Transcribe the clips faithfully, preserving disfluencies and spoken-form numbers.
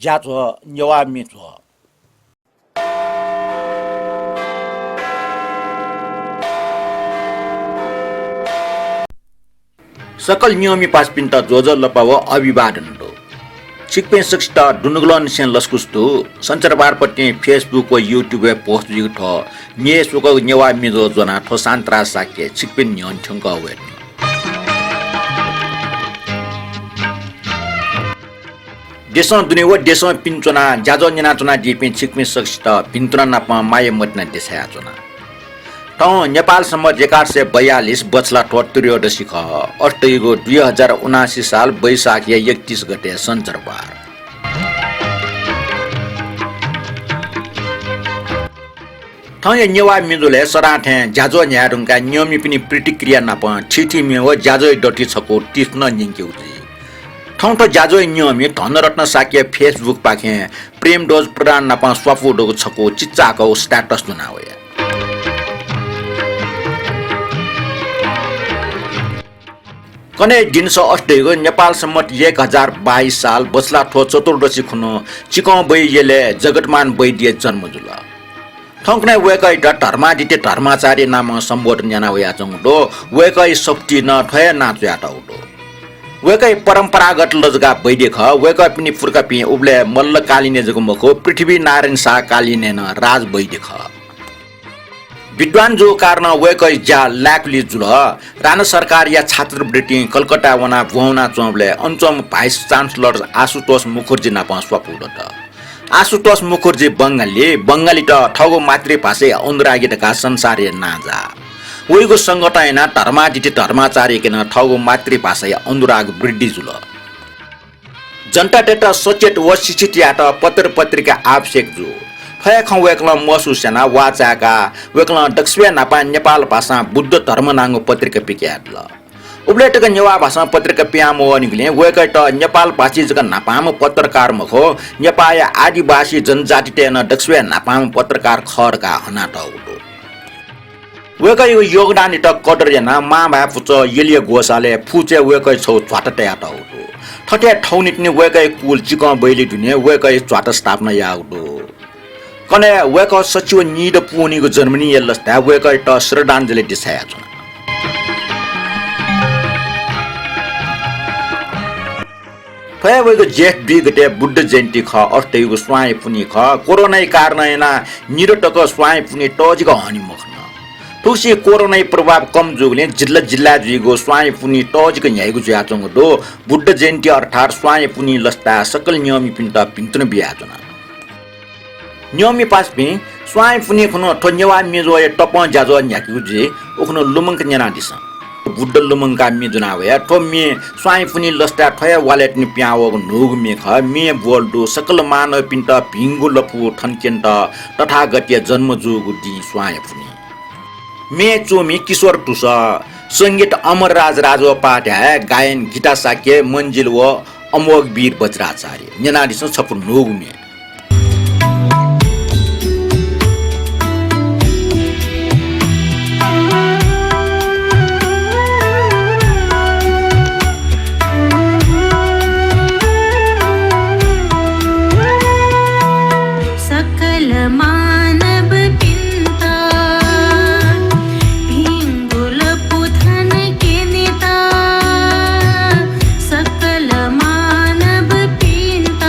ज्याझ्वः नेवाः म्ये झ्वः। सकल न्यंमि पासापिन्त ज्वजलपा व अभिवादन दु। छिकपिं सकसित दुनुगलंनिसें लसकुस दु। सञ्चरबारपतिं Facebook व YouTube-य् post जुइगु थ्व न्यय् स्वकःगु नेवाः म्ये झ्वः ज्वनाः थ्व शान्तराज शाक्य छिकपिनि न्ह्यःने थ्यंकः वये। देशं दुने व देशं पिने च्वनाः ज्याझ्वः न्यनाच्वनादीपिं छिकपिं सकसित भिन्तुना नाप माया मतिना देछायाच्वना। थौं नेपाल सम्बत एघार सय बयालिस बछलाथ्व त्रयोदशी खः। अथे धइगु दुई हजार उनासी साल वैशाखया एकतीस गते सञ्चरबार। थौंया नेवाः म्ये झ्वलय् सदां थें ज्याझ्वः न्ह्याये धुंकाः न्यंमिपिनि प्रतिक्रिया नाप थीथी म्ये व ज्याझ्वःया दथुइ छकू tips नं न्यंकेगु जुइ। थौं थ्व ज्याझ्वःया न्यंमि धनरत्न शाक्य Facebook पाखें प्रेमध्वज प्रधान नाप स्वापू दुगु छकू चिचाकःगु status ज्वना वया। कन्हय् दिनस अथे धइगु नेपाल सम्बत एक हजार बाइस साल बछलाथ्व चतुर्दशी खुन्हु चिकं वै यलय् जगतमान वैद्य जन्म जुल। थौंकन्हय् वय्कःयात धर्मादित्य धर्माचार्य नामं सम्बोधन याना वयाच्वंगु दु। वय्कःया सफुतिइ नं थ्व हे नां च्वयातःगु दु। वय्कःया परम्परागत लजगाः वैद्य खः। वय्कःपिनि पुर्खापिं उबलय् मल्ल कालिनय् जक मखु, पृथ्वीनारायण शाह कालिनय् नं राजवैद्य खः। विद्वान जूगु कारणं वय्कःया ज्या लाय्कुलि जुल। राणा सरकारया छात्रवृत्तिं कलकत्ताय् वनाः ब्वंवनाच्वंबलय् अन च्वंम्ह vice chancellor आशुतोष मुखर्जी नाप स्वापू दत। आशुतोष मुखर्जी बंगाली, बंगालीत थःगु मातृभाषाया अनुरागी धकाः संसारय् नांजाः। वइगु संगतं यानाः धर्मादित्य धर्माचार्यके नं थःगु मातृभाषाया अनुराग वृद्धि जुल। जनतातय्त सचेत व शिक्षित यायेत पत्र पत्रिका आवश्यक जू। थ्व हे खँ वय्कलं महसुस यानाः वाः चाय्काः वय्कलं दकस्वया न्हापां नेपाल भाषां बुद्ध धर्म नांगु पत्रिका पिकयादिल। उबलय् तक नेवाः भाषां पत्रिका पिहां मवःनिगुलिं वय्कःयात नेपाल भाषी जक न्हापांम्ह पत्रकार मखु, नेपाःया आदिवासी जनजातितय् नं दकस्वया न्हापांम्ह पत्रकार खः धकाः हनातःगु दु। वय्कःयागु योगदानयात कदर यानाः मांभाय् पुचः यलिया ग्वसालय् फुचय् वय्कःया छगू झ्वाता तयातःगु दु। थथे थौंनितिनि वय्कःया कुल चिकं वैलि दुने वय्कःया झ्वाता स्थापना याःगु दु। कन्हय् वय्कः सछि व निदँ पूवनीगु जर्मनीया लसताय् वय्कःयात श्रद्धाञ्जलि देछायाच्वना। थ्व हे वइगु जेठ दुई गते बुद्ध जयन्ती खः, अथे धइगु स्वांया पुन्हि खः। कोरोनाया कारणं यानाः निदँ तक स्वांया पुन्हि तःजिक हनी मखन। थुगुसी कोरोनाया प्रभाव कम जूगुलिं जिल्ला जिल्लाय् जुइगु स्वांया पुन्हि तःजिक न्ह्याइगु जुयाच्वंगु दु। बुद्ध जयन्ती अर्थात् स्वांया पुन्हि लसताय् सकल न्यंमिपिन्त भिन्तुना बियाच्वना। न्यंमि पासापिं, स्वांया पुन्हि खुन्हु थ्व नेवाः म्ये झ्वःया तपं ज्याझ्वः न्ह्याकेगु जुइ, उखुन्हु लुमंक न्यनादिसँ। बुद्ध लुमंकाः म्ये ज्वना वया। थ्व म्ये स्वांया पुन्हि लसताय् थ्व हे वालय् तिनि पिहां वःगु न्हूगु म्ये खः। म्ये ब्वल दु, सकल मानवपिन्त भिंगु लँपु थन क्यनेत तथागतया जन्म जूगु दिं स्वांया पुन्हि। म्ये च्वमि किशोर धुसः, संगीत अमरराज राजोपाध्याय, गायन गीता शाक्य, मन्जिल व अमोघवीर वज्राचार्य। न्यनादिसँ छपु न्हूगु म्ये। सकल मानवपिन्त भिंगु लँपु थन क्यनेत सकल मानवपिन्त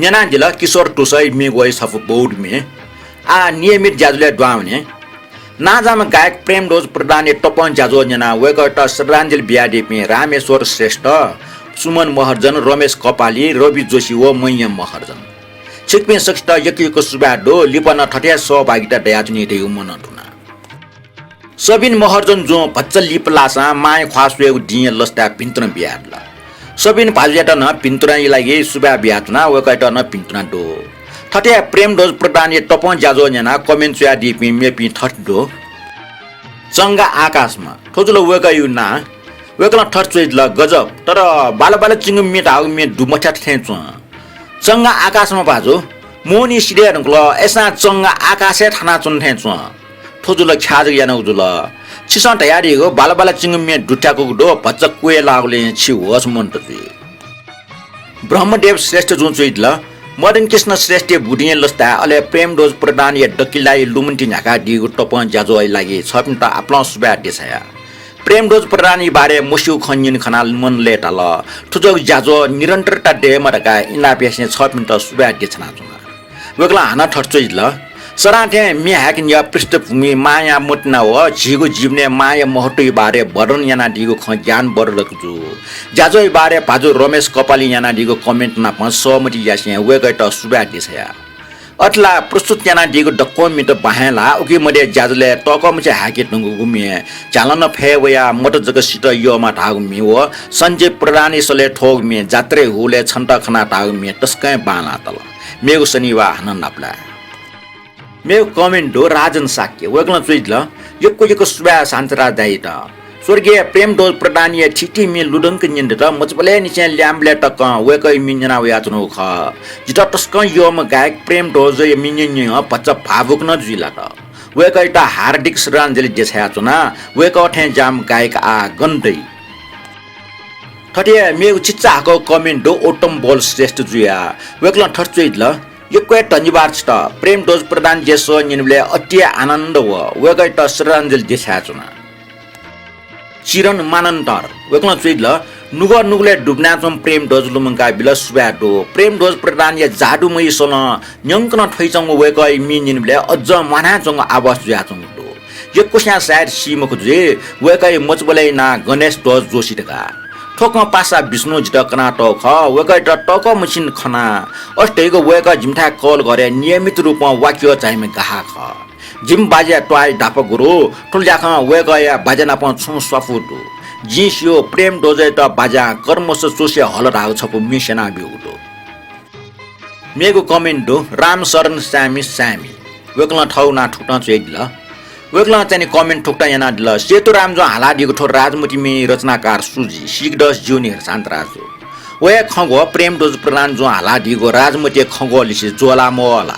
न्यनादिल किशोर तुसया मेगु हे छपु बौद्ध म्ये। आः नियमित ज्याझ्वलय् दुहां वने। नांजाःम्ह गायक प्रेमध्वज प्रधानया तपं ज्याझ्वः न्यनाः वय्कःयात श्रद्धाञ्जलि बियादीपिं रामेश्वर श्रेष्ठ, सुमन महर्जन, रमेश कपाली, रवि जोशी व मय्याँ महर्जन, छिकपिं सकसित यक्व यक्व सुभाय् दु। लिपा नं थथे हे सहभागिता दयाच्वनी धइगु मनं तुना। सबिन महर्जन जुं भचा लिपा लाःसां मांया ख्वाः स्वयेगु दिंया लसताय् भिन्तुना बियादिल। सबिन भाजुयात नं भिन्तुनाया लागि सुभाय् बियाच्वना, वय्कःयात नं भिन्तुना दु। थथे हे प्रेमध्वज प्रधानया तपं ज्याझ्वः न्यनाः comment च्वयादीपिं मेपिं थथे दु। चंगा आकाशमा, थ्व जुल वय्कःयागु नां। वय्कलं थथे च्वयादिल, गजब, तर बाला बाला चिंगु म्ये धाःगु म्ये दुमथ्यात थें च्वं। चंगा आकाशमा भाजु, मोहनी सिधये धुंकल, अय्सां चंगा आकाशय् थानाच्वन थें च्वं। थ्व जुल ख्याः जक यानागु जुल। छिसं धयादीगु बाला बाला चिंगु म्ये दुथ्याकूगु दु, भचा क्वय् लाःगुलिं छि होश मन्त जुइ। ब्रह्मदेव श्रेष्ठ जुं च्वयादिल, मदन कृष्ण श्रेष्ठया बुदिंया लसताय्, अले प्रेमध्वज प्रधानया दकिलाया लुमन्ति न्ह्याकादीगु तपं ज्याझ्वःया लागि छपिन्त आपालं सुभाय् देछाया। प्रेमध्वज प्रधानया बारे मस्यूगु खँ न्यने खनाः मन लय्ताल। थुजःगु ज्याझ्वः निरन्तरता दयेमा धकाः इनाप यासें छपिन्त सुभाय् देछानाच्वना। वय्कलं हानं थथे च्वयादिल, सदां थें म्ये हाय्‌के न्यः पृष्ठभूमि मांया मतिना व झीगु जीवनय् मांया महत्वया बारे वर्णन यानादीगु खँ ज्ञानवर्धक जू। ज्याझ्वःया बारे भाजु रमेश कपालीं यानादीगु comment नाप सहमति यासें वय्कःयात सुभाय् देछाया। अथे ला प्रस्तुत यानादीगु दक्वं म्येत बाहें ला उकी मध्ये ज्याझ्वलय् तःकःमिसे हाय्‌के धुंकूगु म्ये, झ्यालं नं फय् वयाः मत जक सित यःमा धाःगु म्ये व सञ्जय प्रधानया सलय् थ्वःगु म्ये, जात्राया हुलय् छन्त खना धाःगु म्ये तसकं बांलाः तल। मेगु शनिबाः हानं नापलाये। मेगु comment दु राजन शाक्य, वय्कलं च्वयादिल, यक्व यक्व सुभाय् शान्तराज दाइयात। स्वर्गीय प्रेमध्वज प्रधानया थीथी म्ये लुधंक न्यनेदत, मचाबलय्‌निसें ल्याय्‌म्ह बलय् तकं वय्कःया म्ये न्यना वयाच्वनागु खः। जितः तसकं यःम्ह गायक प्रेमध्वजया म्ये न्यने न्यने भचा भावुक नं जुइ लात। वय्कःयात हार्दिक श्रद्धाञ्जलि देछायाच्वना। वय्कः थें ज्याःम्ह गायक आः गन दइ? थथे मेगु चिचाहाकःगु comment दु उत्तम बल श्रेष्ठ जुया। वय्कलं थथे च्वयादिल, यक्व हे धन्यवाद छितः। प्रेमध्वज प्रधानजुया सः न्यनेबलय् अति हे आनन्द व वय्कःयात श्रद्धाञ्जलि देछायाच्वना। चिरन मानन्तर, वय्कलं च्वयादिल, नुगः नुगलय् दुबिनाच्वंम्ह प्रेमध्वज लुमंकाबिल, सुभाय् दु। प्रेमध्वज प्रधानया जादुमयी सलं न्यंकनं थ्वइच्वंगु वय्कःया म्ये न्यनेबलय् अज्जं म्वानाच्वंगु आभास जुयाच्वंगु दु। यक्वस्यां सायद सी मखु जुइ, वय्कःया मचाबलय् नां गणेश ध्वज जोशी धकाः। थ्व खँ पासा विष्णुं जितः कनातःगु खः। वय्कःयात तःकःमिसिनं खना। अथे धइगु वय्कः जिमिथाय् कल घरय् नियमित रूपं वाक्यः झाइम्ह गाः खः। जिमि बाज्या त्वाःया धापा गुरु, थ्व ल्याखं वय्कःया बाज्या नाप छुं स्वापू दु। जिं स्यू, प्रेमध्वजयात बाज्यां कर्मस च्वसे हल धाःगु छपु म्ये स्यनाब्यूगु दु। मेगु comment दु रामशरण सामी सामी। वय्कलं थःगु नां थुकथं च्वयादिल। वय्कलं चाहिँ नि comment थुकथं यानादिल, सेतुरामजुं हालादीगु थ्व राजमति म्ये रचनाकार सु जुइ, सीके दःसा ज्यू नि शान्तराज जु। व हे खँग्वः प्रेमध्वज प्रधानजुं हालादीगु राजमतिया खँग्वःलिसे ज्वःलाः मवः ला?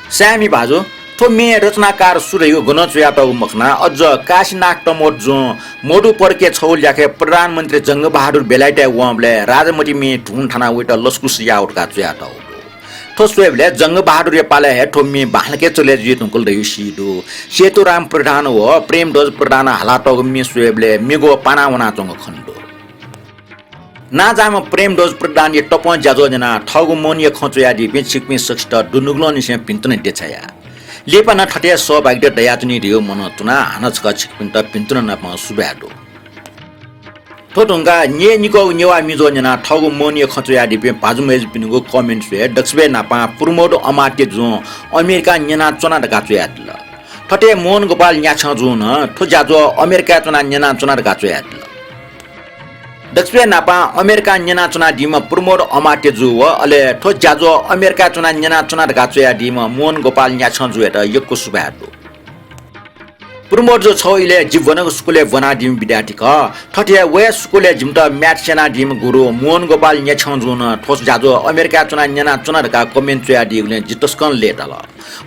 सामी भाजु, थ्व म्ये रचनाकार सु धइगु गनं च्वयातःगु मखना, अझ काशीनाथ तमोटजुं मधु पर्के छगू ल्याखय् प्रधानमन्त्री जंगबहादुर बेलायतय् वंबलय् राजमति म्ये धुन थानाः वइत लसकुस याः धकाः च्वयातःगु दु। थ्व स्वयेबलय् जंगबहादुरया पालय् हे थ्व म्ये बांलाक चले जुइ धुंकल धइगु सी दु। सेतुराम प्रधान व प्रेमध्वज प्रधानं हालातःगु म्ये स्वयेबलय् मेगु पाना वनाच्वंगु खने दु। नांजाःम्ह प्रेमध्वज प्रधानया तपं ज्याझ्वः न्यनाः थःगु मनया खँ च्वयादीपिं छिकपिं सकसित दुनुगलंनिसें भिन्तुना देछाया। लिपा नं थथे हे सहभागिता दयाच्वनी धइगु मनं तुनाः हानं छकः छिकपिन्त भिन्तुना नाप सुभाय् दु। थ्व धुंकाः न्यय् निकःगु नेवाः म्ये ज्वः न्यनाः थःगु मनया खँ च्वयादीपिं भाजु मय्जुपिनिगु comment स्वये दक्वसिबय् न्हापां प्रमोद अमात्य जुं अमेरिकां न्यनाच्वना धकाः च्वयादिल। थथे मोहन गोपाल न्याछ्यं जुं नं थ्व ज्याझ्वः अमेरिकाय् च्वनाः न्यनाच्वना धकाः च्वयादिल। दक्वसिबय् न्हापां अमेरिकां न्यनाच्वनादीम्ह प्रमोद अमात्य जु व अले थ्व ज्याझ्वः अमेरिकाय् च्वनाः न्यनाच्वना धकाः च्वयादीम्ह मोहन गोपाल न्याछ्यं जुयात यक्व सुभाय् दु। प्रमोद जु छगू इलय् जि ब्वनागु स्कुलय् ब्वनादीम्ह विद्यार्थी खः। थथे हे व हे स्कुलय् जिमित maths स्यनादीम्ह गुरु मोहन गोपाल न्याछ्यं जुं नं थ्व ज्याझ्वः अमेरिकाय् च्वनाः न्यनाच्वना धकाः comment च्वयादीगुलिं जि तसकं लय्ताल।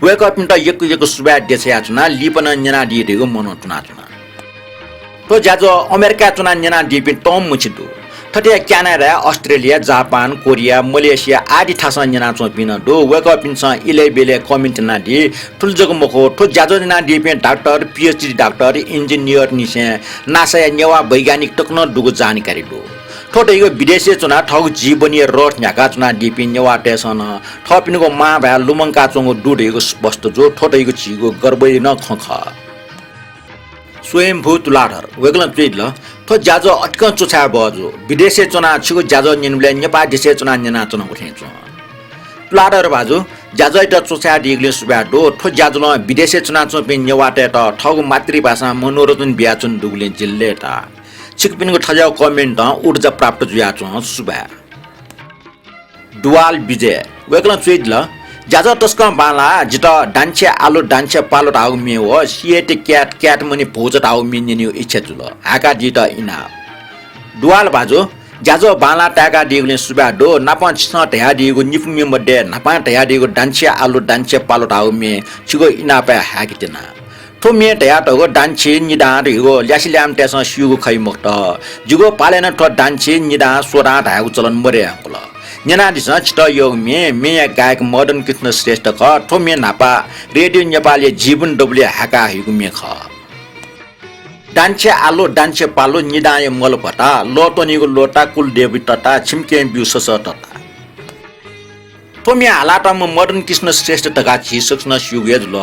वय्कःपिन्त यक्व यक्व सुभाय् देछायाच्वना, लिपा नं न्यनादी धइगु मनं तुनाच्वना। थ्व ज्याझ्वः अमेरिकाय् च्वनाः न्यनादीपिं तःमुंछि दु। थथे हे Canada, Australia, Japan, Korea, Malaysia आदि थासं न्यनाच्वंपिं नं दु। वय्कःपिन्सं इलय् ब्यलय् comment यानादी। थुलि जक मखु, थ्व ज्याझ्वः न्यनादीपिं डाक्टर, PhD डाक्टर, engineer निसें नासाया नेवाः वैज्ञानिक तक नं दुगु जानकारी दु। थ्व धइगु विदेशय् च्वनाः थःगु जीवनया रथ न्ह्याकाच्वनादीपिं नेवाःतय्‌सं नं थःपिनिगु मांभाय् लुमंकाच्वंगु दु धइगु स्पष्ट जू। थ्व धइगु झीगु गर्वया नं खँ खः। स्वयम्भू तुलाधर वय्‌कलं च्वयादिल, थ्व ज्याझ्वः अतिकं च्वछाये बहःजू। विदेशय् च्वनाः छिगु ज्याझ्वः न्यनेबलय् नेपाः देशय् च्वनाः न्यनाच्वनागु थें च्वं। तुलाधर भाजु, ज्याझ्वःयात च्वछायादीगुलिं सुभाय् दु। थ्व ज्याझ्वलं विदेशय् च्वनाच्वंपिं नेवाःतय्‌त थःगु मातृभाषां मनोरञ्जन बियाच्वने दुगुलिं जिल्लय् ता। छिकपिनिगु थज्याःगु comment नं ऊर्जा प्राप्त जुयाच्वं। सुभाय्। दुवाल विजय वय्‌कलं च्वयादिल, ज्याझ्वः तसकं बांलाः। जितः दान्छे आलु दान्छे पालु धाःगु म्ये व सिएते क्याट क्याट मनि भौचा धाःगु म्ये न्यनेगु इच्छा जुल। हाय्‌कादीत इनाप। दुवाल भाजु, ज्याझ्वः बांलाः ताय्‌कादीगुलिं सुभाय् दु। नापं छिसं धयादीगु निपु म्ये मध्ये न्हापां धयादीगु दान्छे आलु दान्छे पालु धाःगु म्ये छिगु इनापय् हाय्‌के त्यना। थ्व म्ये धयातःगु दान्छे निदां धइगु ल्यासेल्याम्हतय्‌सं स्यूगु खइ मखुत। जिगु पालय् नं थ्व दान्छे निदां स्वदां धायेगु चलन मदये धुंकल। न्यनादिसँ, छितः यःगु म्ये, म्येया गायक मदन कृष्ण श्रेष्ठ खः। थ्व म्ये न्हापा रेडियो नेपालया जीवन दबुलिइ हाय्‌का हइगु म्ये खः। दान्छे आलु, दान्छे पालु, निदांया मल भता, लः त्वनीगु लोटा, कुलदेवी तता, छिमिके ब्यू ससः तता। थ्व म्ये हालातःम्ह मदन कृष्ण श्रेष्ठ धकाः झी सकसिनं स्यूगु हे जुल।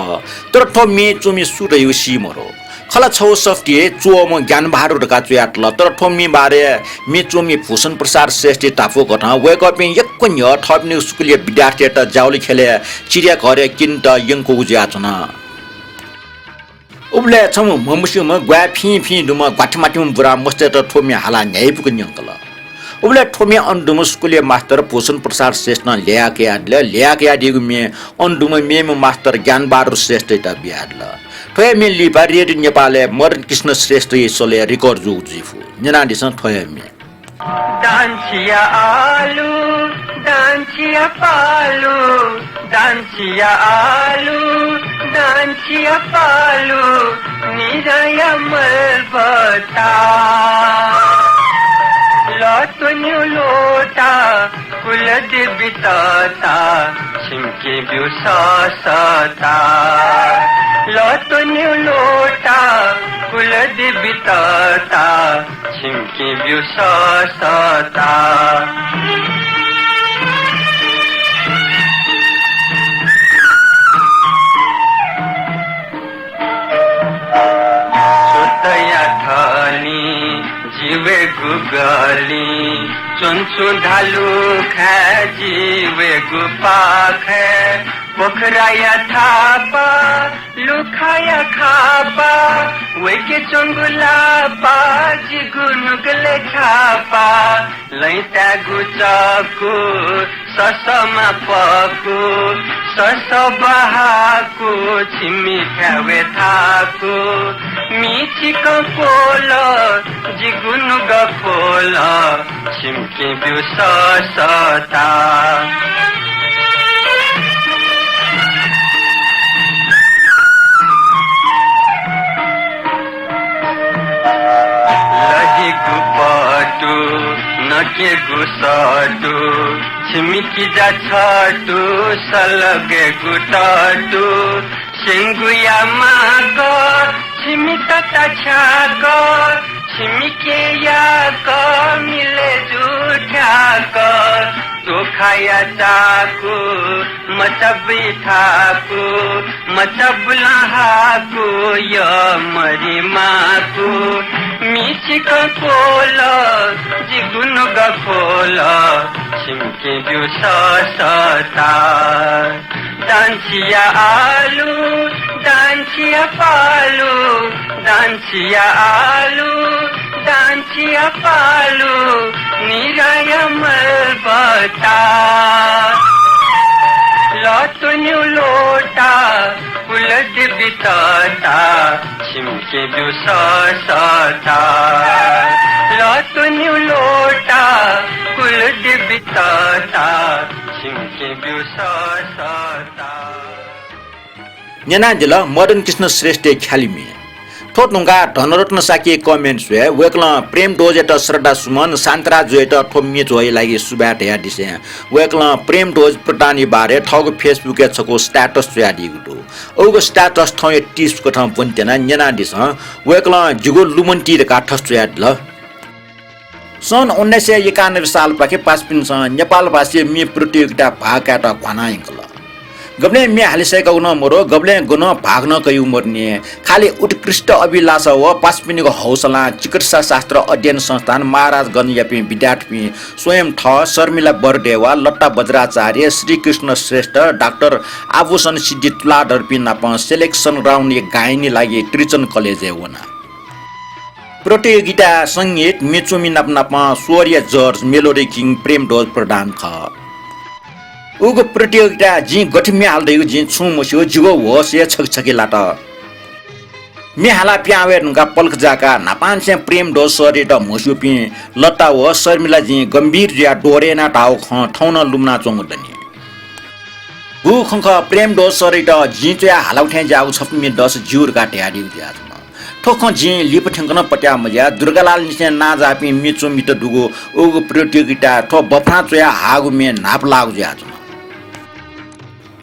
तर थ्व म्ये च्वमि सु धइगु सी मदु। खला छगू सफ्टी च्वःम्ह ज्ञानबहादुर धकाः च्वयातल। तर थ्व म्ये बारे म्ये च्वमि भूषण प्रसाद श्रेष्ठया धापू कथं वय्‌कःपिं यक्व न्ह्यः थःपिनिगु स्कूलया विद्यार्थीत जावली खेलय् चिडियाघरय् क्यनेत यंकूगु जुयाच्वन। उबलय् छम्ह म्हमस्यूम्ह ग्वाये फिं फिं दुम्ह ग्वाथेमाथेम्ह बुरा मस्तय्‌त थ्व म्ये हालाः न्ह्याइपुक न्यंकल। उबलय् थ्व म्ये अन दुम्ह स्कूलया मास्तर भूषण प्रसाद श्रेष्ठं ल्यया कयादिल। ल्यया कयादीगु म्ये अन दुम्ह मेम्ह मास्तर ज्ञानबहादुर श्रेष्ठयात बियादिल। थ्व हे म्ये लिपा रेडियो नेपालय् मदन कृष्ण श्रेष्ठया स्वरय् record जूगु जुइफु। न्यनादिसँ थ्व हे म्ये। दान्छिया आलु, दान्छिया पालु, दान्छिया आलु, दान्छिया पालु, निदांया मल भता। लः त्वनीगु लोटा, कुलदेवी तता, छिमिके ब्यू ससः तता। लः त्वनीगु लोटा, कुलदेवी तता, छिमिके ब्यू ससः तता। सुतया थलि जि वयेगु गलि, च्वंच्वं धालु खाये जि वयेगु पाखय्। पोखराया थापा, लुखाया खापा, वय्‌के च्वंगु लापा, जिगु नुगलय् छापा। लँय् ताय्‌गु चकु, ससःमा पकु, ससः बहाकु, छिमि थाय् वये थाकु। मि चिकं क्वल, जिगु नुगः ख्वल, छिमिके ब्यू ससः तता। लहिगु पटु, नकेगु सटु, छिमि किजा छटु, सलगय्‌गु तटु, स्यंगुया माक, छिमि तता छ्याक, छिमिके याक, मिले जू ठ्याक। तोखाया चाकु, मचाबुइ थाकु, मचाबुलं हाकु, यः मरि माकु। मि चिकं क्वल, जिगु नुगः ख्वल, छिमिके ब्यू ससः तता। दान्छिया आलु, दान्छिया पालु, दान्छिया आलु, दान्छिया पालु, निदांया मल भता। लः त्वनीगु लोटा, कुलदेवी तता, छिमिके ब्यू ससः तता। लः त्वनीगु लोटा, कुलदेवी तता, छिमिके ब्यू ससः तता। न्यनादिल मदन कृष्ण श्रेष्ठया ख्यालि म्ये। थ्व धुंकाः धनरत्न शाक्यया comment स्वये वय्‌कलं प्रेमध्वजयात श्रद्धा सुमन, शान्तराज जुयात थ्व म्ये च्वःया लागि सुभाय् धयादिसें वय्‌कलं प्रेमध्वज प्रधानया बारे थःगु Facebook-य् छकू status च्वयादीगु दु। उगु status थौंया tips कथं ब्वने त्यनाः न्यनादिसँ। वय्‌कलं जिगु लुमन्ति धकाः थथे च्वयादिल। सन् उन्नाइस सय एकानब्बे सालपाखे पासापिन्सं नेपालभाषी म्ये प्रतियोगिताय् भाग कायेत घ्वाना यंकल। गबलें म्ये हाले सय्कागु नं मरु, गबलें गनं भाग नं कयागु मरु नि। खालि उत्कृष्ट अभिलाषा व पासापिनिगु हौसलां चिकित्सा शास्त्र अध्ययन संस्थान महाराजगंजयापिं विद्यार्थीपिं स्वयं थः, शर्मिला बरदेवा, लता बज्राचार्य, श्रीकृष्ण श्रेष्ठ, डाक्टर आभूषण सिद्धि तुलाधरपिं नाप selection round-या गायनया लागि त्रिचन कलेजय् वना। प्रतियोगिताय् संगीत, म्ये च्वमि नाप नाप स्वरया judge Melody King प्रेमध्वज प्रधान खः। उगु प्रतियोगिताय् जिं गथे म्ये हाल धइगु जिं छुं मस्यू, जिगु होश हे छखे छखे लात। म्ये हालाः पिहां वये धुंकाः पलख जाकाः न्हापांनिसें प्रेमध्वज सरयात म्हस्यूपिं लता व शर्मिलाजुं गम्भीर जुयाः दोहोरे यानाः धाःगु खँ थौं नं लुमनाच्वंगु दनि। गुगु खँ खः, प्रेमध्वज सरयात जिं च्वयाः हालागु थें ज्याःगु छपु म्ये दःसा ज्यू धकाः धयादीगु जुयाच्वन। थ्व खँ जिं लिपा थ्यंक नं पत्याः मज्या। दुर्गालालनिसें नांजाःपिं म्ये च्वमित दुगु उगु प्रतियोगिताय् थ्व बफां च्वयाः हाःगु म्ये न्हापालाःगु जुयाच्वन।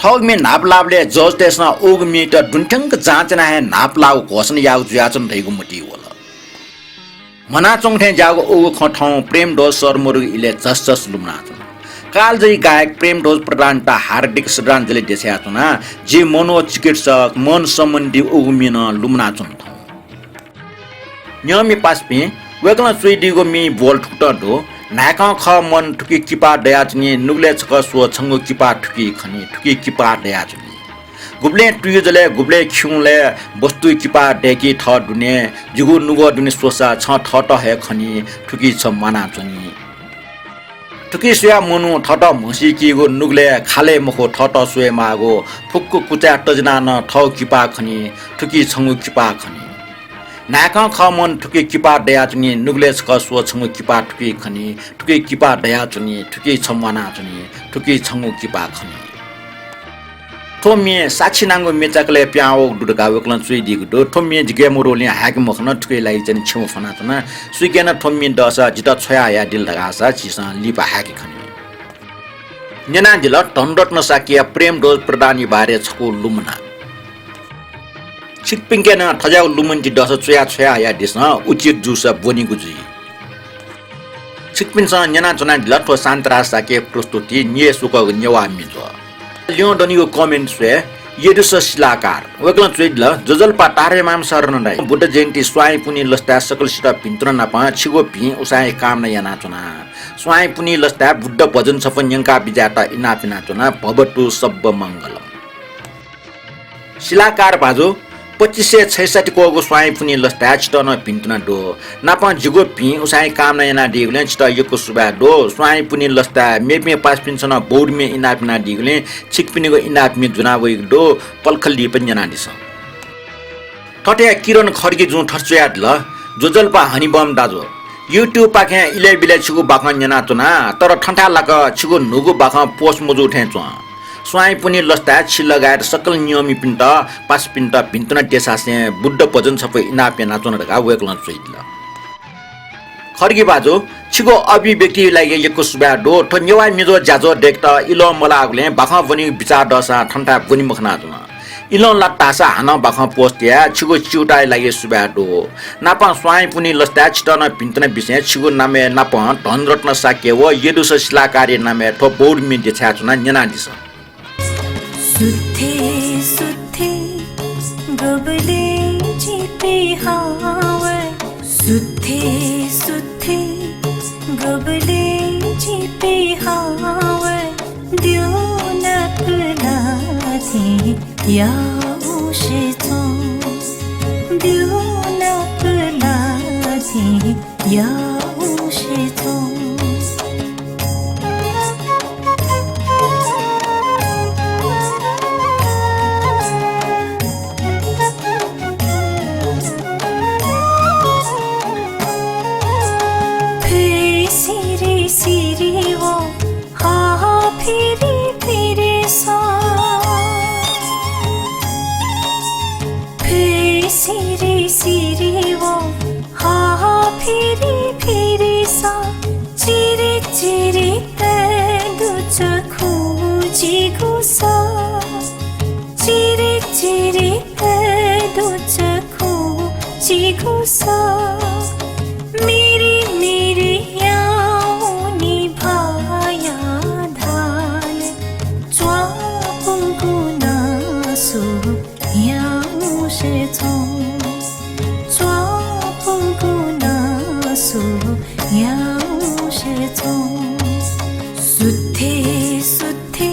थःगु म्ये न्हापालाःबलय् judge-तय्सं उगु म्येत दुने थ्यंक जाँच यानाः हे न्हापालाःगु घोषणा याःगु जुयाच्वन धइगु मतिइ वल। म्हनाच्वंगु थें ज्याःगु उगु खँ थौं प्रेमध्वज सर मदुगु इलय् झसझस लुमनाच्वन। कालजयी गायक प्रेमध्वज प्रधानयात हार्दिक श्रद्धाञ्जली देछानाच्वना। जि मनोचिकित्सक, मन सम्बन्धी उगु म्ये नं लुमनाच्वन थौं। न्यंम्ये पासापिं, वय्कलं च्वयादीगु म्येया बोल थुकथं दु। न्हाय्कं खः मन थुकी किपाः दयाच्वनी, नुगलय् छकः स्व छंगु किपाः थुकी खनी, थुकी किपाः दयाच्वनी। गुबलें तुयुजलय्, गुबलें खिउँलय् वस्तुया किपाः दय्की थः दुने, जिगु नुगः दुने स्वःसा छं थःत हे खनी, थुकी छ म्वानाच्वनी। थुकी स्वयाः मनू थःत म्हसीकीगु नुगलय् खालय् मखु थःत स्वयेमाःगु, फुक्क कुचाय् तजिनाः नं थःगु किपाः खनी, थुकी छंगु किपाः खनी। न्हाय्कं खः मन थुकी किपाः दयाच्वनी, नुगलय् छकः स्व छंगु किपाः थुकी खनी, थुकी किपाः दयाच्वनी, थुकी छ म्वानाच्वनी, थुकी छंगु किपाः खनी। थ्व म्ये साक्षी नांगु म्ये चाकलय् पिहां वःगु दु धकाः वय्कलं च्वयादीगु दु। थ्व म्ये जिके मदुगुलिं हाय्के मखन, थुकिया लागि चाहिँ छेँय् फ्वनाच्वना। सुइके नं थ्व म्ये दःसा जितः छ्वया हयादिल धकाःसा झीसं लिपा हाय्के खनी। न्यनादिल धनरत्न शाक्यया प्रेमध्वज प्रधानया बारे छकू लुमना। छिकपिन्के नं थज्याःगु लुमन्ति दःसा च्वयाः छ्वया हयादिसँ, उचित जूसा ब्वनीगु जुइ। छिकपिन्सं न्यनाच्वनादिल थ्व शान्तराज शाक्यया प्रस्तुति निय् स्वकःगु नेवाः म्ये ज्वः। ल्यं दनिगु comment स्वये, यदुस शिलाकार। वय्कलं च्वयादिल, ज्वजलपा तारे माम शरण दाइ, बुद्ध जयन्ती स्वांयापुन्हि लसताय् सकलसित भिन्तुना नाप छिगु भिं उसाँय् कामना यानाच्वना। स्वांयापुन्हि लसताय् बुद्ध भजन छपु न्यंका बिज्यायेत इनाप यानाच्वना। भवतु सब्ब मंगलम्। शिलाकार भाजु, पच्चिस सय छैसठ्ठी क्वःगु स्वांयापुन्हि लसताय् छितः नं भिन्तुना दु। नापं जिगु भिं उसाँय् कामना यानादीगुलिं छितः यक्व सुभाय् दु। स्वांयापुन्हि लसताय् मेपिं पासापिन्सं नं बौद्ध म्ये इनाप यानादीगुलिं छिकपिनिगु इनाप म्ये ज्वना वइगु दु। पलख लिपा न्यनादिसँ। थथे किरण खड्गीजुं थथे च्वयादिल, ज्वजलपा हनिबम दाजु, YouTube पाखें इलय् बिलय् छिगु बाखं न्यनाच्वना, तर थन्थाय् लाक छिगु न्हूगु बाखं post मजू थें च्वं। स्वांयापुन्हि लसताय् छि लगायत सकल नियःमिपिन्त, पासापिन्त भिन्तुना देछासें बुद्ध भजन छपु इनाप यानाच्वना धकाः वय्कलं च्वयादिल। खड्गी भाजु, छिगु अभिव्यक्तिया लागि यक्व सुभाय् दु। थ्व नेवाः म्ये ज्वः ज्याझ्वः दय्केत इलं मलाःगुलिं बाखं ब्वनीगु बिचाः दःसां थन्थाय् ब्वने मखनाच्वन। इलं लात धाःसा हानं बाखं post याये। छिगु च्यूताया लागि सुभाय् दु। नापं स्वांयापुन्हि लसताय् छितः नं भिन्तुना बिसें छिगु नामय् नापं धनरत्न शाक्य व यदुस शिलाकारया नामय् थ्व बौद्ध म्ये देछाय् च्वना, न्यनादिसँ। सुथे सुथे गबलें जि पिहां वये। सुथे सुथे गबलें जि पिहां वये। द्यः नापलाः थें याउँसे च्वं। द्यः नापलाः थें याउँसे च्वं। फय् सिरि सिरि वः, हा हा फिरि फिरि सँ। फय् सिरि सिरि वः, हा हा फिरि फिरि सँ। चिरि चिरि तये दु चखु जिगु सः। चिरि चिरि तये दु चखु जिगु सः। मिरि मिरि सुथे सुथे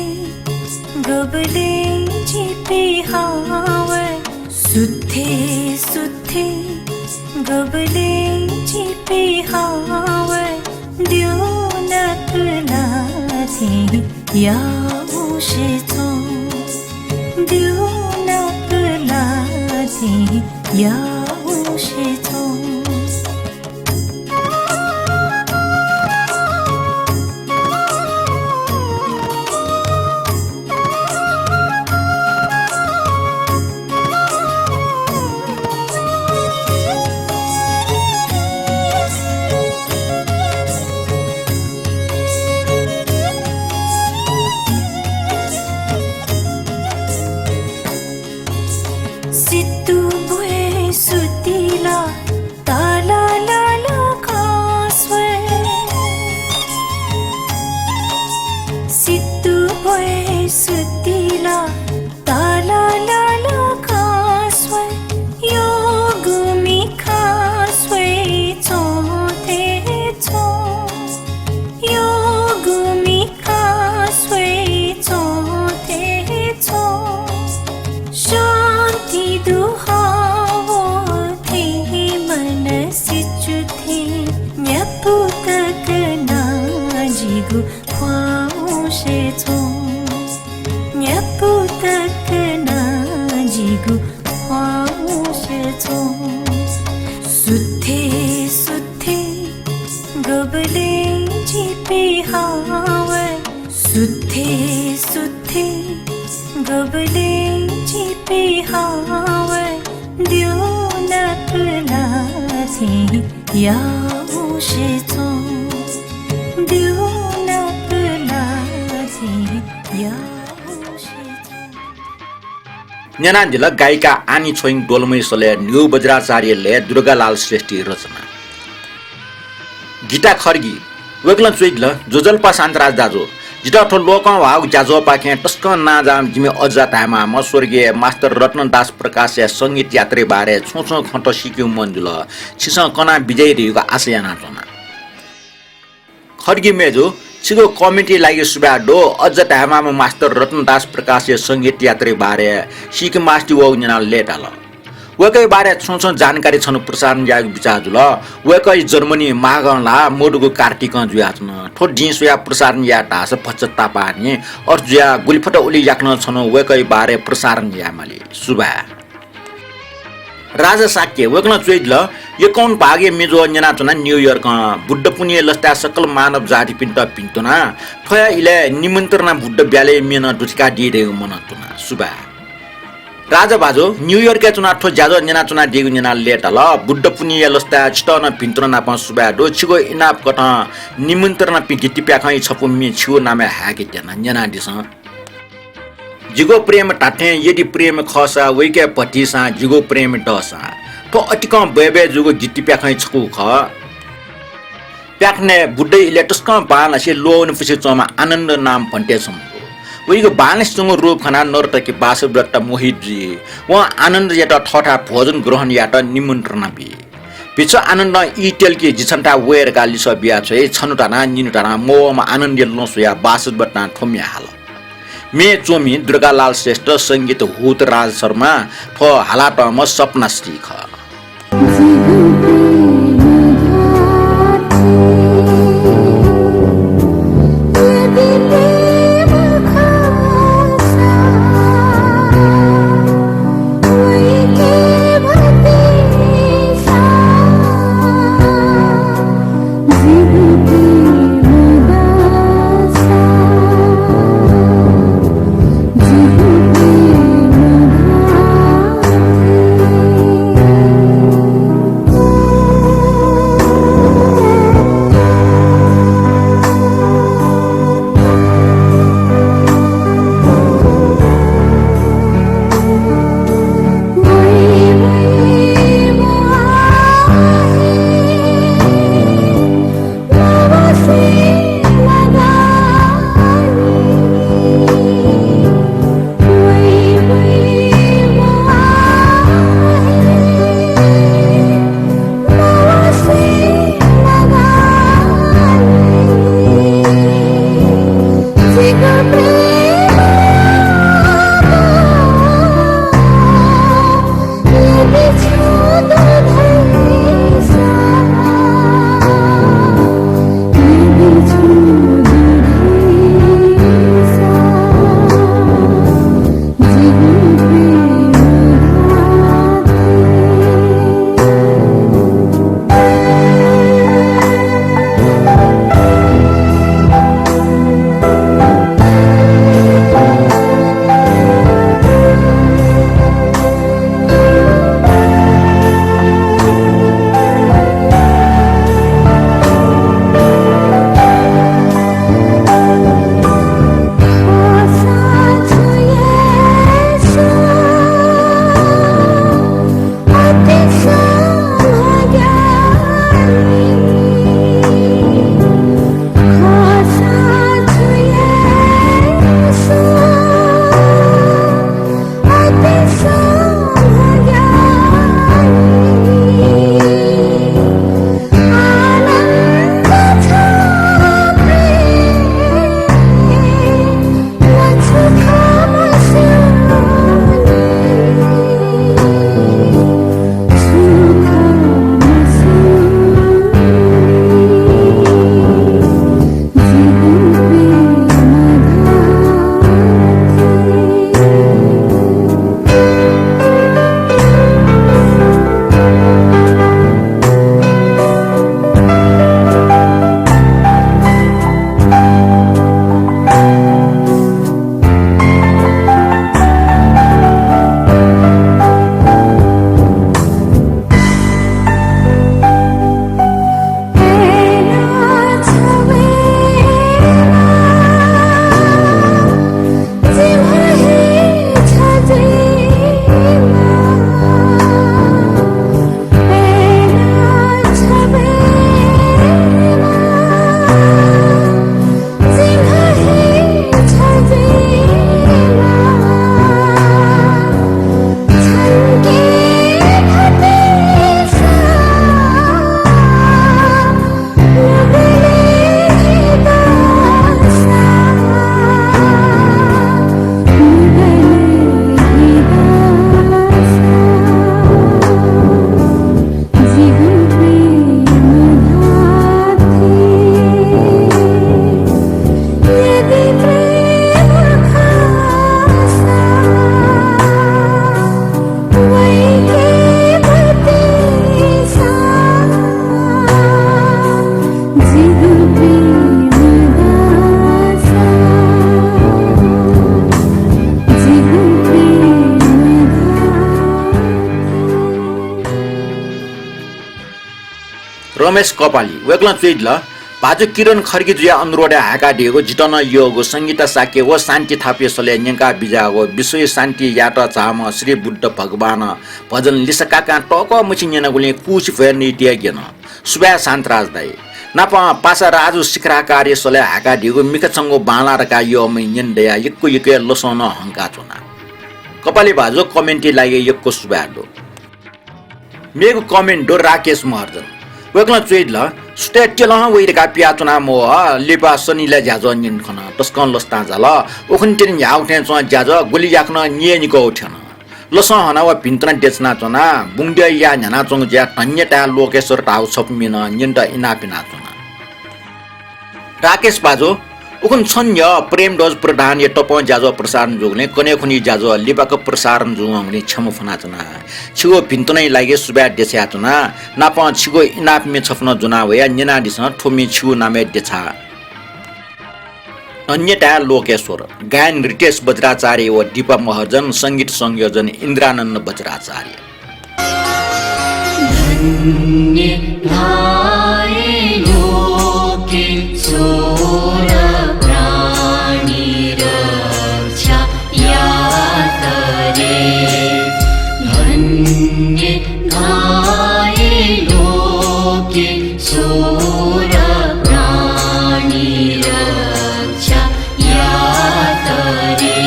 गबलें जिपिं हः वये। सुथे सुथे गबलें जिपिं हः वये। द्यः नाप ला थें याउँसे च्वँ। द्यः नाप ला थें याउँसे च्वँ। सितु ब्वय् सुतिल, तालालाला कास्वय्। सितु ब्वय् सुतिल, तालालाला कास्वय्। यःगु मिखा स्वये च्वं थें च्वं। यःगु मिखा स्वये च्वं थें च्वं। शान्ति दुहां वः थें मनसिचु थें। न्यापु तक नं जिगु ख्वाउँसे च्वं। न्यापु तक नं जिगु ख्वाउँसे च्वं। सुथे सुथे गबलें जिपिं हः वये। सुथे सुथे गबलें जिपिं हः वये। द्यः नाप ला थें याउँसे च्वं। द्यः नाप ला थें याउँसे च्वं। न्यनादिल गायिका आनी छोइङ डोल्मैसलया न्ह्यू बज्राचार्य लय् दुर्गालाल श्रेष्ठी रचना। गीता खड्गी, वय्कलं च्वयादिल, ज्वजलपा शान्तराज दाजु, जितः थ्व लोकंह्वाःगु ज्याझ्वःपाखें तसकं नांजाःम्ह जिमि अजा धायेमाःम्ह स्वर्गीय मास्टर रत्नदास प्रकाशया संगीत यात्राया बारे छुं छुं खँत सीकेगु मन जुल। छिसं कना बिज्याइ धइगु आशा यानाच्वना। खड्गी मय्जु, छिगु comment लागि सुभाय् दु। अजा धायेमाःम्ह मास्टर रत्नदास प्रकाशया संगीत यात्राया बारे सीके मास्ति वःगु न्यनाः लय्ताल। वय्कःया बारे छुं छुं जानकारी छन्हु प्रसारण यायेगु बिचाः जुल। वय्कःया जन्मदिन माघं ला मदुगु कार्तिकं जुयाच्वन। थ्व दिं स्वयाः प्रसारण याये धाःसा भचा तापाःनि। अथे जुयाः गुलि फत उलि याकनं छन्हु वय्कःया बारे प्रसारण यायेमाली। सुभाय्। राजा शाक्य, वय्कलं च्वयादिल, एकाउन्न भागया मेज्वः न्यनाच्वना न्यूयोर्कं। बुद्ध पुन्हिया लसताय् सकल मानव जातिपिन्त भिंतुना। थ्वया इलय् निमन्त्रणा बुद्ध ब्यालय् म्ये नं दुथ्याकादी धइगु मनंतुना। सुभाय्। राजा भाजु, न्यूयोर्कय् च्वनाः थ्व ज्याझ्वः न्यनाच्वनादीगु न्यनाः लय्ताल। बुद्ध पुन्हिया लसताय् छितः नं भिंतुना नापं सुभाय् दु। छिगु इनाप कथं निमन्त्रणा पिं गितिप्याखंया छपु म्ये छिगु नामय् हाय्के त्यना, न्यनादिसँ। जिगु प्रेम धात्थें यदि प्रेम खःसा, वय्के भतिसां जिगु प्रेम दःसां। थ्व अतिकं बय्बय् जूगु गितिप्याखंया छकू खः। प्याखनय् बुद्ध इलय् तसकं बांलासे ल्वःवनेफुसे च्वंम्ह आनन्द नाम भन्ते छम्ह दु। वयागु बांलासे च्वंगु रूप खनाः नर्तकी बासवदत्ता मोहित जुइ। वं आनन्दयात थःथाय् भोजन ग्रहण यायेत निमन्त्रणा बी। भिक्षु आनन्दं ई त्यलकि, जि छन्थाय् वये धकाः लिसः बियाछ्वइ। छन्हु धनाः निन्हु धनाः मवःम्ह आनन्दया लँ स्वयाः बासवदत्तां थ्व म्ये हाल। म्ये च्वमि दुर्गालाल श्रेष्ठ, संगीत हुतराज शर्मा, थ्व हालातःम्ह सपना श्री खः। रमेश कपाली, वय्कलं च्वयादिल, भाजु किरण खड्गीजुया अनुरोधय् हाय्कादीगु जितः नं यःगु संगीता शाक्य व शान्ति थापाया सलय् न्यंका बिज्याःगु विश्वय् शान्ति यायेत झाःम्ह श्री बुद्ध भगवान भजन लिसकाकां तःकः मछि न्यनागुलिं कुछि भ्वय् नइतिया ग्यन। सुभाय् शान्तराज दाइ। नापं पासा राजु शिखराकारया सलय् हाय्कादीगु मिखा च्वंगु बांलाः धकाः यःम्ह न्यने दयाः यक्व यक्व लसं नं हंकाच्वना। कपाली भाजु comment-या लागि यक्व सुभाय् दु। मेगु comment दु राकेश महर्जन। वय्कलं च्वयादिल, सुथय् त्यलं वइ धकाः पियाच्वना मवः, लिपा सनिलय् ज्याझ्वः न्यने खन, तसकं लसतां झाल। उखुन्हु तिनि न्ह्याःगु थें च्वं ज्याझ्वः गुलि याकनं न्यय् निकः थ्यन। लसं हनाः व भिन्तुना देछानाच्वना। बुंगद्यःया न्ह्यानाच्वंगु ज्या धन्य धाये लोकेश्वर धाःगु छपु मिनं न्यनेत इनाप यानाच्वना। राकेश भाजु, उखुन्हु छन्हु न्ह्यः प्रेमध्वज प्रधानया तपं ज्याझ्वः प्रसारण जूगुलिं कन्हय् खुन्हुया ज्याझ्वः लिबाक प्रसारण जूवंगुलिं क्षमा फ्वनाच्वना। छिगु भिन्तुनाया लागि सुभाय् देछानाच्वना। नापं छिगु इनाप म्ये छपु नं ज्वना वया, न्यनादिसँ, थ्व म्ये छिगु नामय् देछाः। धन्य धाये लोकेश्वर। गायन रितेश बज्राचार्य व दीपा महर्जन, संगीत संयोजन इन्द्रानन्द बज्राचार्य। धन्य धाये लोकेश्वर प्राणी रक्षा यात रे। धन्य धाये लोकेश्वर प्राणी रक्षा यात रे।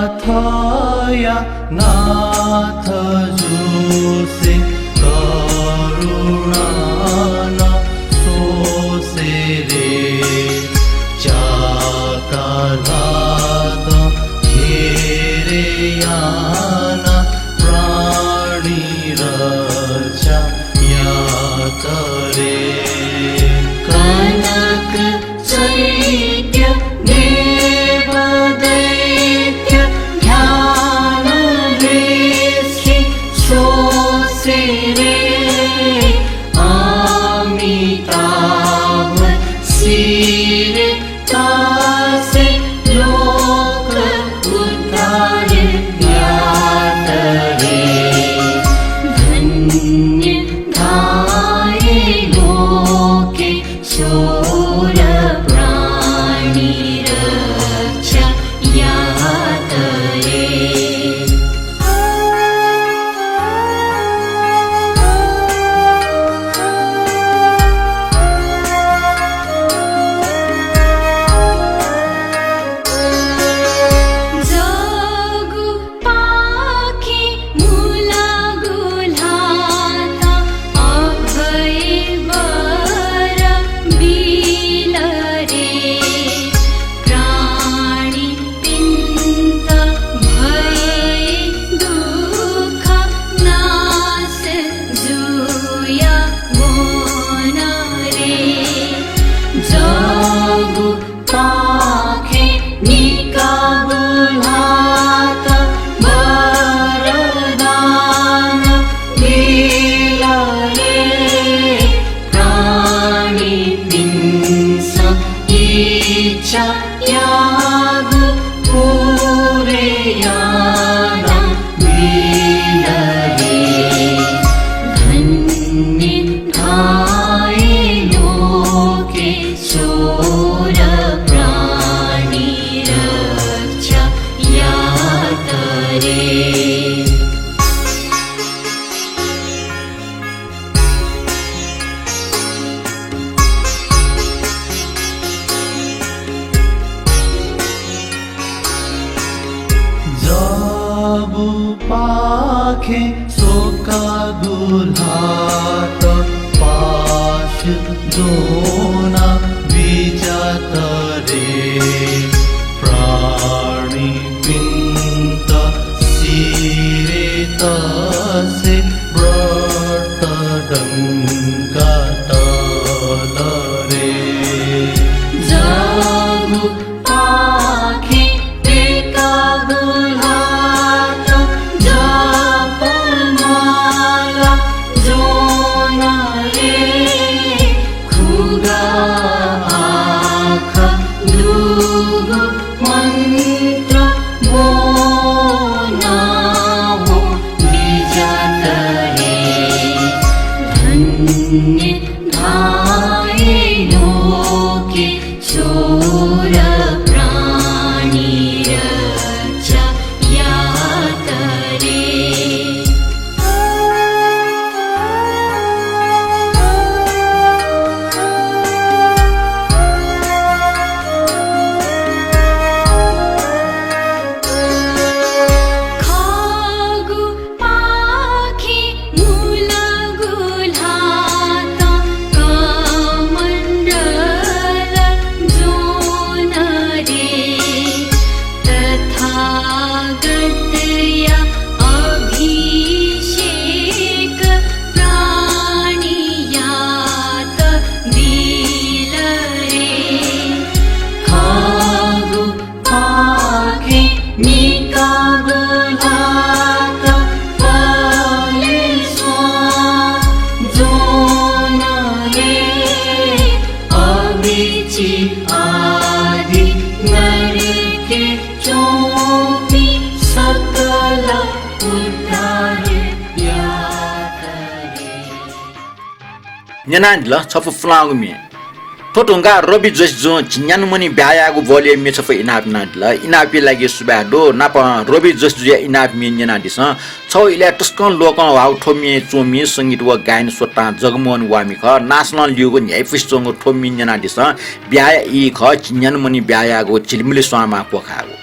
अनाथया नाथ जुसे करुणा नं स्वसे रे। च्याकालात घेरे याना प्राणी रक्षा यात रे। कनक चैत्य देव दैत्य ध्यान ऋषि स्वसे रे। अमिताभ शिर तासे लोक उद्धार यात रे। धन्य धाये लोकेश्वर प्राणी रक्षा यात रे। जःगु पाखें मुलागु ल्हातं अभय वर बिल रे। प्राणीपिन्त भए दुःख नाश जुया वन रे। जःगु पाखें निकाःगु ल्हातं वरदान बिल रे। प्राणीपिन्सं इच्छा याःगु पूरे याना बिल रे। धन्य धाये लोकेश्वर प्राणी रक्षा यात रे। जःगु पाखें स्वकाःगु ल्हातं पाश ज्वना बिज्यात रे। प्राणीपिन्त सिरेतसे व्रत डंका तल रे। जःगु पाखें प्यकाःगु ल्हातं जपमाला ज्वन रे। धाये लोके चोर प्राणी रक्षा यात रे। खगु पाखे मुलगु ल्हातं कमण्डल ज्वना रे। तथागतया अभिषेक प्राणी यात बिल रे। खगु पाखे निकागु ल्हातं पलेस्वां ज्वना रे। अबिचि आदि नरके च्वंपिं सकल उद्धार यात रे। न्यनादिल छपु पुलांगु म्ये। थ्व धुंकाः रवि जोशीजुं झिंन्यान्हुमणि ब्याहायागु बलय् म्ये छपु इनाप यानादिल। इनापया लागि सुभाय् दु। नापं रवि जोशीजुया इनाप म्ये न्यनादिसँ। छगू इलय् तसकं लोकंह्वाःगु थ्व म्येय् च्वंम्ह संगीत व गायन स्वतां जगमोहन वामि खः। नासलं ल्यूगु न्ह्याइपुसे च्वंगु थ्व म्ये न्यनादिसँ। ब्याहाया ई खः झिंन्यान्हुमणि ब्याहायागु झिलिमिलि स्वांमा क्वखाःगु।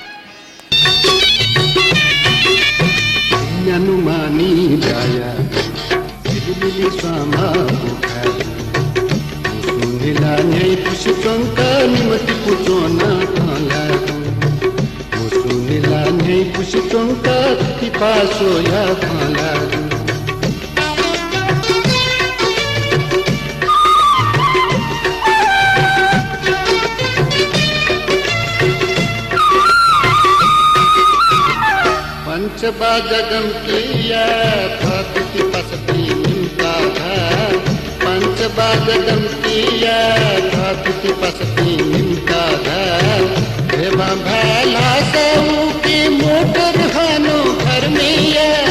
न्यानुमानी ब्याहाया झिलिमिलि स्वांमा क्वखाःगु। मुसु निला न्ह्याइपुसे च्वंक निम्ह तिपु च्वना खँ ल्हाःगु। मुसु निला न्ह्याइपुसे च्वंक तितिपाः स्वया खँ ल्हाःगु। पञ्चबाजा गम्हसिया थःथिति पासापिं निम्हय्‌सित धाये। पञ्चबाजा गम्हसिया थःथिति पासापिं निम्हय्‌सित धाये। ध्यबा भाय् ल्हासा उकी मोटर हानं फर्मय् याये।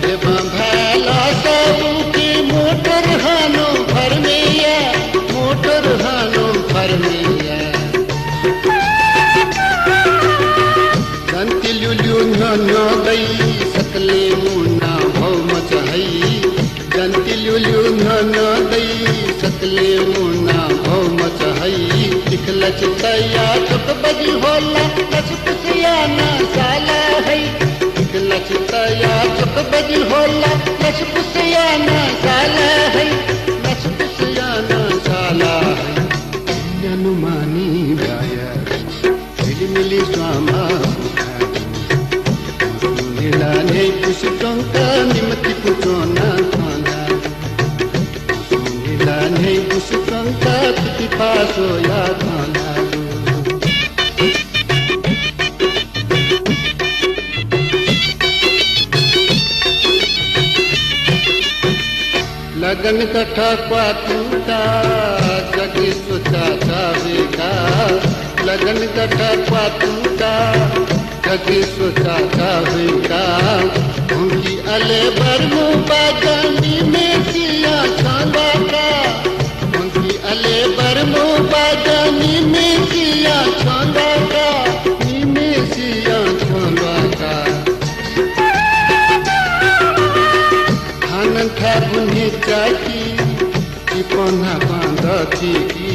ध्यबा भाय् ल्हासा उकी मोटर हानं फर्मय् याये। मोटर हानं फर्मय् याये। जन्ति ल्यूल्यू न्ह्यः न्ह्यः दइ, सकलें मुना भौ मचा हइ। जन्ति ल्यूल्यू न्ह्यः न्ह्यः दइ, सकलें मुना भौ मचा हइ। तिखलछि तया चोक बजि होला, लसकुस याना साला हइ। तिखलछि तया चोक बजि होला, लसकुस याना साला हइ। लसकुस याना साला हइ। न्यानुमानी ब्याहाया झिलिमिलि स्वांमा क्वखाःगु। मुसु निला न्ह्याइपुसे च्वंक निम्ह तिपु च्वना खँ ल्हाःगु। मुसु निला न्ह्याइपुसे च्वंक तितिपाः स्वया खँ ल्हाःगु। लगन गथः क्वातुका, जगेश्वर चाचा हुइका। लगन गथः क्वातुका, जगेश्वर चाचा हुइका। हुंकी अले बर्मु बाजा निम्हय्‌सिया छ्यं ल्वाका। हुंकी अले बर्मु बाजा निम्हय्‌सिया छ्यं ल्वाका। निम्हय्‌सिया छ्यं ल्वाका। हानं थाय् बुन्हि चाकी, चिपं न्हापां दथुइकी।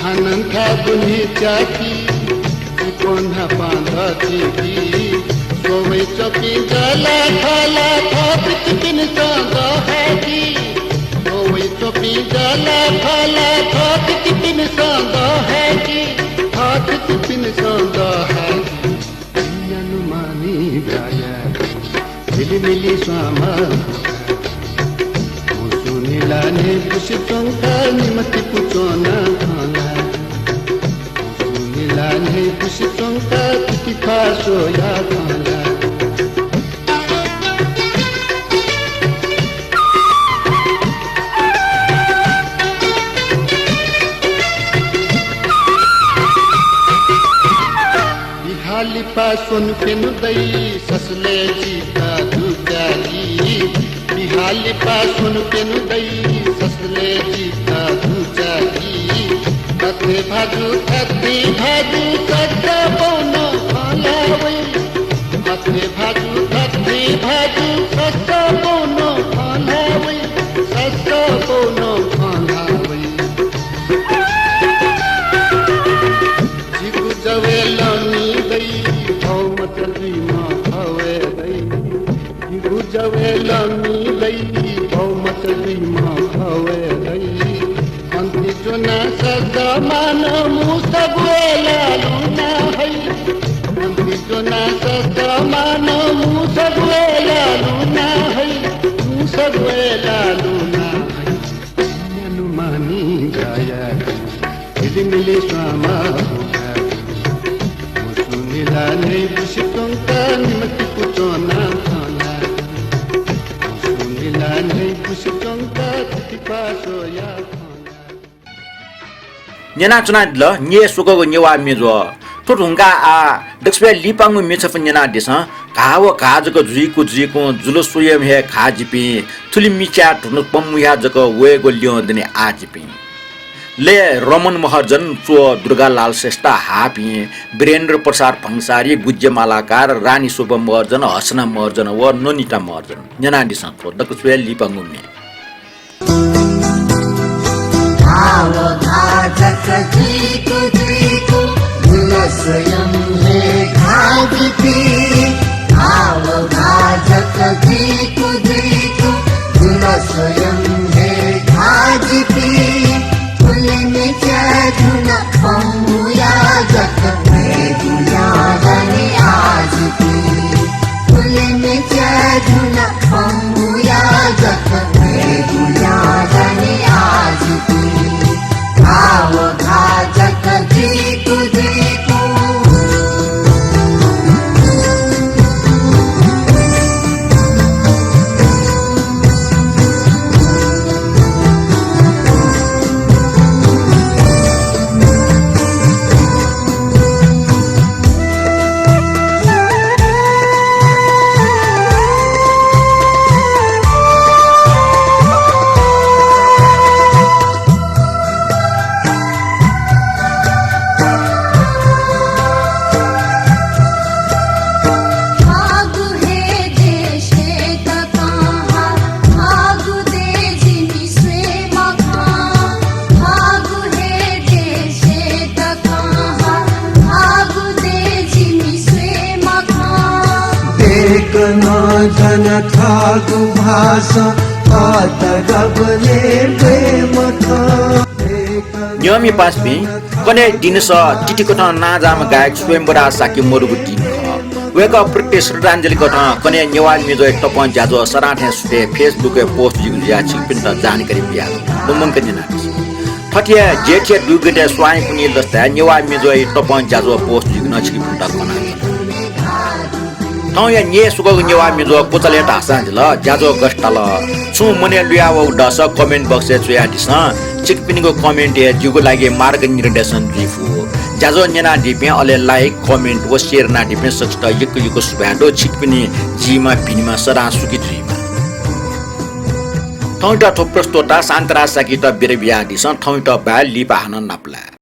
हानं थाय् बुन्हि चाकी, चिपं न्हापां दथुइकी। स्ववय् च्वंपिं जःलाखःला थःथितिपिन्सं दः हाय्‌की। स्ववय् च्वंपिं जःलाखःला थःथितिपिन्सं दः हाय्‌की। थःथितिपिन्सं दः हाय्‌की। न्यानुमानी ब्याहाया झिलिमिलि स्वांमा क्वखाःगु। मुसु निला न्ह्याइपुसे च्वंक निम्ह तिपु च्वना खँ ल्हाःगु। मुसु निला न्ह्याइपुसे च्वंक तितिपाः स्वया खँ ल्हाःगु। बिहालिपा स्वन्हु प्यन्हु दइ, ससलय् चिता दुत्याकी। आलिपा सुन प्यन्हु दइ, ससलय् जितः दुचा दी। थथे भाजु, थथे भाजु, सस्ता बौनं खँ ल्हाः वइ। थथे भाजु, थथे भाजु, सस्ता बौनं खँ ल्हाः वइ, सस्ता बौनं खँ ल्हाः वइ। जिगु जवय् लमि दइ, भौमचा जुइम्ह खवय् दइ। जिगु जवय् लमि दइ, भौमचा जुइम्ह खवय् दइ। अन्ति ज्वनाः सस्ता मान मुसगु हे लालुना हइ। अन्ति ज्वनाः सस्ता मान मुसगु हे लालुना हइ, मुसगु हे लालुना हइ। न्यानुमानी जाया झिलिमिलि स्वामा बुका। मुसुनिला न्हय् बुसि च्वंका निम्ह तिपु च्वना थना। मुसुनिला न्हय् बुसि च्वंका तितिपा सोया थना। न्यनाच्वनादिल न्यय् स्वकःगु नेवाः म्येज्वः। थ्व धुंकाः आः दकलय् लिपांगु म्ये छपु न्यनादिसँ। घाः व घाः जक जुइकु जुइकुं जुल स्वयं हे घाः जिपिं। थुलि मिच्याः धुन पम्हुया जक वयेगु ल्यं दनि आः जिपिं। लय् रमण महर्जन, च्वः दुर्गालाल श्रेष्ठ, हाःपिं वीरेन्द्र प्रसाद भन्सारी, गुज्जे मालाकार, रानी शोभा महर्जन, हसना महर्जन व ननिता महर्जन। न्यनादिसँ थ्व दकलय् लिपांगु म्ये। घाः व घाः जक जुइकु जुइकु जुल स्वयं हे घाः जिपिं। घाः व घाः जक जुइकु जुइकु जुल स्वयं हे घाः जिपिं। थुलि मिच्याय् धुन पम्हुया जक वयेगु ल्यं दनि आः जिपिं। थुलि मिच्याय् धुन पम्हुया जक वयेगु ल्यं दनि आः जिपिं। घाः व घाः जक जुइकु जुइकु। दय्कं जन थःगु भाषां अःतकबलय् ब्वये मखं। न्यंमि पासापिं, कन्हय् दिनस तितिकथं नांजाःम्ह गायक स्वयम्भू दास शाक्य मदुगु दिं खः। वय्कः प्रति श्रद्धाञ्जलि कथं कन्हय् नेवाः म्येज्वःया तपं ज्याझ्वः सदां थें सुथय् Facebook-य् post जुइगु जुयाः छिकपिन्त जानकारी बियागु दु। लुमंक न्यनादिसँ। थथे हे जेठया दुगु गते स्वांया कुन्हु लसताय् नेवाः म्येज्वःया तपं ज्याझ्वः post जुइगु नं छिकपिन्त कनाच्वना। थौंया न्यय् स्वकःगु नेवाः म्येज्वः क्वचालय् धाःसां जिल, ज्याझ्वः गथे ताल? छुं मनय् लुया वःगु दःसा comment box-य् च्वयादिसँ। छिकपिनिगु comment हे जिगु लागि मार्गनिर्देशन जुइ फु। ज्याझ्वः न्यनादीपिं अले like, comment व share यानादीपिं सकसित यक्व यक्व सुभाय् दु। छिकपिनि जीमा भिनिमा सदां सुखी जुइमा। थौंयात थ्व प्रस्तोता शान्तराज शाक्ययात बिदा बियादिसँ। थौंयात बाय्, लिपा हानं नापलाये।